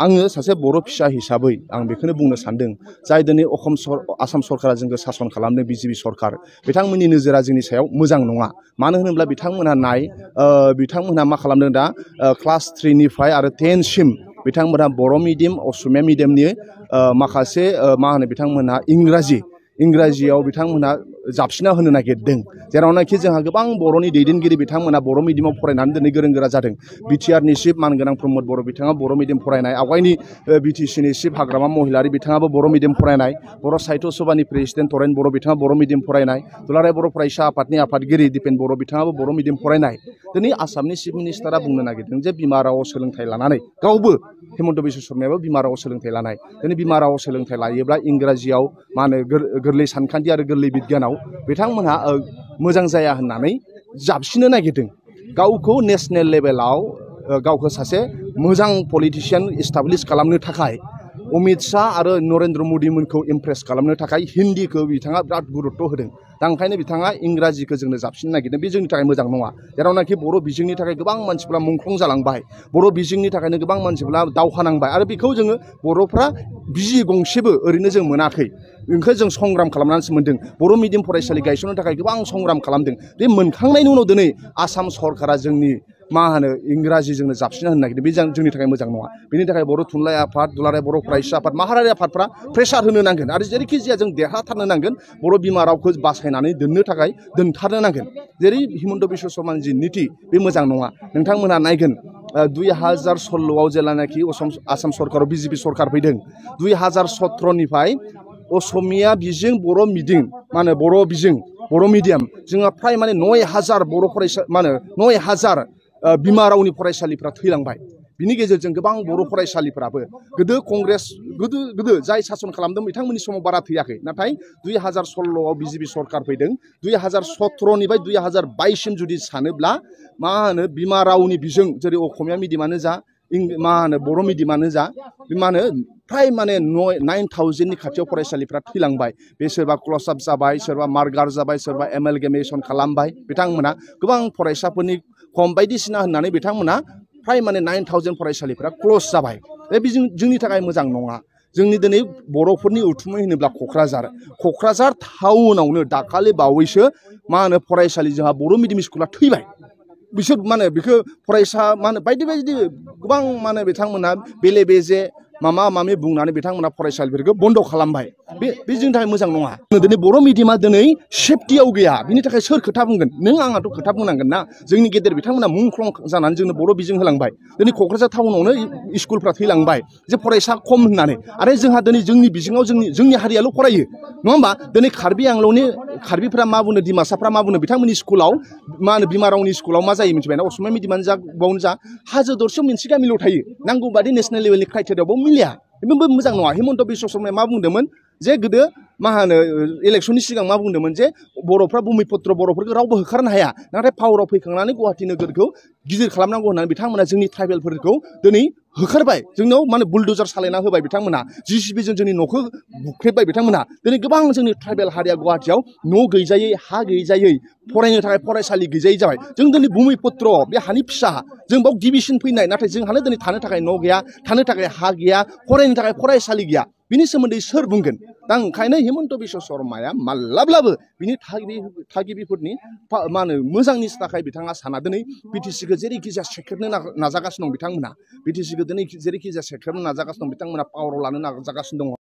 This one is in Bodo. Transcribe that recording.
आङो सासे बर' फिसा हिसाबै आं बेखौनो बुंनो सानदों जाय दिनै आसाम सरकारा जोंखौ सासन खालामदों बिजेपि सरकार बिथांमोननि नोजोरा जोंनि सायाव मोजां नङा मानो होनोब्ला बिथांमोनहा मा खालामदों दा क्लास 3 निफ्राय आरो 10 सिम बिथांमोनहा बर' मिडियाम असमिया मिडियामनि माखासे मा होनो बिथांमोनहा इंराजियाव बिथांमोनहा जाबसिना होनो नागिरदों जेरावनाखि जोंहा गोबां बर'नि दैदेनगिरि बिथांमोना बर' मिडियामाव फरायनानै दिनै गोरों गोरा जादों बिटिआरनि चिफ मानगोनां प्रमद बर' बिथाङा बर' मिडियाम फरायनाय आवगायनि बिटिसिनि चिफ हाग्रामा महिलारि बिथाङाबो बर' मिडियाम फरायनाय बर' साहित्य सभानि प्रेसिडेन्ट तरेन बर' बिथाङा बर' मिडियाम फरायनाय दुलाराय बर' फरायसा आफादनि आफादगिरि दिपेन बर' बिथाङाबो बर' मिडियाम फरायनाय दिनै आसामनि चिफ मिनिस्टारा बुंनो नागिरदों जे बिमा रावआव सोलोंथाइ लानानै गावबो हेमन्त बिश्व शर्मायाबो बिमा रावआव सोलोंथाइ लानाय दिनै बिमा रावआव सोलोंथाइ लायोब्ला इंराजियाव मा होनो गोरलै सानखान्थि आरो गोरलै बिगियानाव बिथांमोनहा मोजां जाया होननानै जाबसिनो नागिरदों गावखौ नेशनेल लेभेलाव गावखौ सासे मोजां पलिटिशियान इस्टाब्लिश खालामनो थाखाय अमित शाह आरो नरेन्द्र मदि मोनखौ इमप्रेस खालामनो थाखाय हिन्दीखौ बिथाङा बिराद गुरुत्व होदों दा ओंखायनो बिथाङा इंराजिखौ जोंनो जाबसिननो नागिरदों बे जोंनि थाखाय मोजां नङा जेरावनाखि बर' बिजोंनि थाखाय गोबां मानसिफ्रा मुंख्लं जालांबाय बर' बिजोंनि थाखायनो गोबां मानसिफ्रा दावहा नांबाय आरो बेखौ जोङो बर'फ्रा बिजि गंसेबो ओरैनो जों मोनाखै बेखौ जों संग्राम खालामनानैसो मोन्दों बर' मिडियाम फरायसालि गायसननो थाखाय गोबां संग्राम खालामदों बे मोनखांनायनि उनाव दिनै आसाम सरकारा जोंनि मा होनो इंराजिजोंनो जाबसिना होनो नागिरदों बे जोंनि थाखाय मोजां नङा बेनि थाखाय बर' थुनलाइ आफाद दुलाराय बर' फरायसा आफाद माहारियारि आफादफ्रा प्रेसार होनो नांगोन आरो जेरैखि जाया जों देरहाथारनो नांगोन बर' बिमा रावखौ बासायनानै दोनथारनो नांगोन जेरै हिमन्त बिश्व शर्मानि जि निति बे मोजां नङा नोंथांमोनहा नायगोन 2016आव जेब्लानाखि आसाम सरकाराव बिजेपि सरकार फैदों 2017 निफ्राय असमिया बिजों बर' मिडियाम मा होनो बर' मिडियाम जोंहा फ्राय माने 9,000 बर' फरायसा मा होनो 9,000 बिमा रावनि फरायसालिफ्रा थैलांबाय बिनि गेजेरजों गोबां बर' फरायसालिफ्राबो गोदो जाय सासन खालामदों बिथांमोननि समाव बारा थैयाखै नाथाय 2016आव बिजेपि सरकार फैदों 2017 निफ्राय 2022 सिम जुदि सानोब्ला मा होनो बिमा रावनि बिजों जेरै असमिया मिडियामानो जा मा होनो बर' मिडियामानो जा मा होनो फ्राय माने 9,000 नि खाथियाव फरायसालिफ्रा थैलांबाय बे सोरबा क्लस आप जाबाय सोरबा मार्गार जाबाय सोरबा एमेलगेमेसन खालामबाय बिथांमोना गोबां फरायसाफोरनि खम बायदिसिना होननानै बिथांमोना फ्राय माने 9,000 फरायसालिफ्रा क्लस जाबाय बे जोंनि थाखाय मोजां नङा जोंनि दिनै बर'फोरनि उथुमै होनोब्ला क'क्राझार टाउनावनो दाखालि बावैसो मा होनो फरायसालि जोंहा बर' मिडियाम स्कुला थैबाय बिसोर मा होनो बेखौ फरायसा मा होनो बायदि गोबां मा होनो बिथांमोना बेले बेजे माबा बुंनानै बिथांमोना फरायसालिफोरखौ बन्द' खालामबाय बे जोंनि थाखाय मोजां नङा दिनै बर' मिडियामा दिनै सेफटियाव गैया बिनि थाखाय सोर खोथा बुंगोन नों आंहाथ' खोथा बुंनांगोन ना जोंनि गेदेर बिथांमोना मुंख्लं जानानै जोंनो बर' बिजों होलांबाय दिनै क'क्राझार टाउनावनो स्कुलफ्रा थैलांबाय जे फरायसा खम होननानै आरो जोंहा दिनै जोंनि बिजोङाव जोंनि हारियाल' फरायो नङा होमबा दिनै कार्बि आंलंनि कार्बिफ्रा मा बुङो डिमासाफ्रा मा बुङो बिथांमोननि स्कुलाव मा होनो बिमा रावनि स्कुलाव मा जायो मिथिबायना असमिया मिडियामानो जा बावनो जा हाजो दरसेयाव मोनसे गामिल' थायो नांगौ बादि नेशनेल लेभेलनि क्राइटेरियायावबो मिलिया बेबो मोजां नङा हिमन्त बिश्व शर्माया मा बुंदोंमोन जे गोदो मा होनो इलेक्सननि सिगां मा बुंदोंमोन जे बर'फ्रा भुमिपुत्र बर'फोरखौ रावबो होखारनो हाया नाथाय पावाराव फैखांनानै गुवाहाटि नोगोरखौ गिदिर खालामनांगौ होननानै बिथांमोना जोंनि ट्राइबेलफोरखौ दिनै होखारबाय जोंनाव माने बुलडोजार सालायना होबाय बिथांमोना जिसिबिजों जोंनि न'खौ बुख्रेबबाय बिथांमोना दिनै गोबां जोंनि ट्राइबेल हारिया गुवाहाटियाव न' गैजायै हा गैजायै फरायनो थाखाय फरायसालि गैजायै जाबाय जों दिनै भुमिपुत्र बे हानि फिसा जों बाव गिबिसिन फैनाय नाथाय जोंहानो दिनै थानो थाखाय न' गैया थानो थाखाय हा गैया फरायनो थाखाय फरायसालि गैया बिनि सोमोन्दै सोर बुंगोन दा ओंखायनो हिमन्त बिश्व शर्माया माब्लाब्लाबो बिनि थागिबिफोरनि मा होनो मोजांनि थाखाय बिथाङा साना दिनै बिटिसिखौ जेरैखि जाया सेख्रेबनो नाजागासिनो दं बिथांमोना बिटिसिखौ दिनै जेरैखि जाया सेख्रेबनो नाजागासिनो दं बिथांमोना पावाराव लानो नाजागासिनो दङ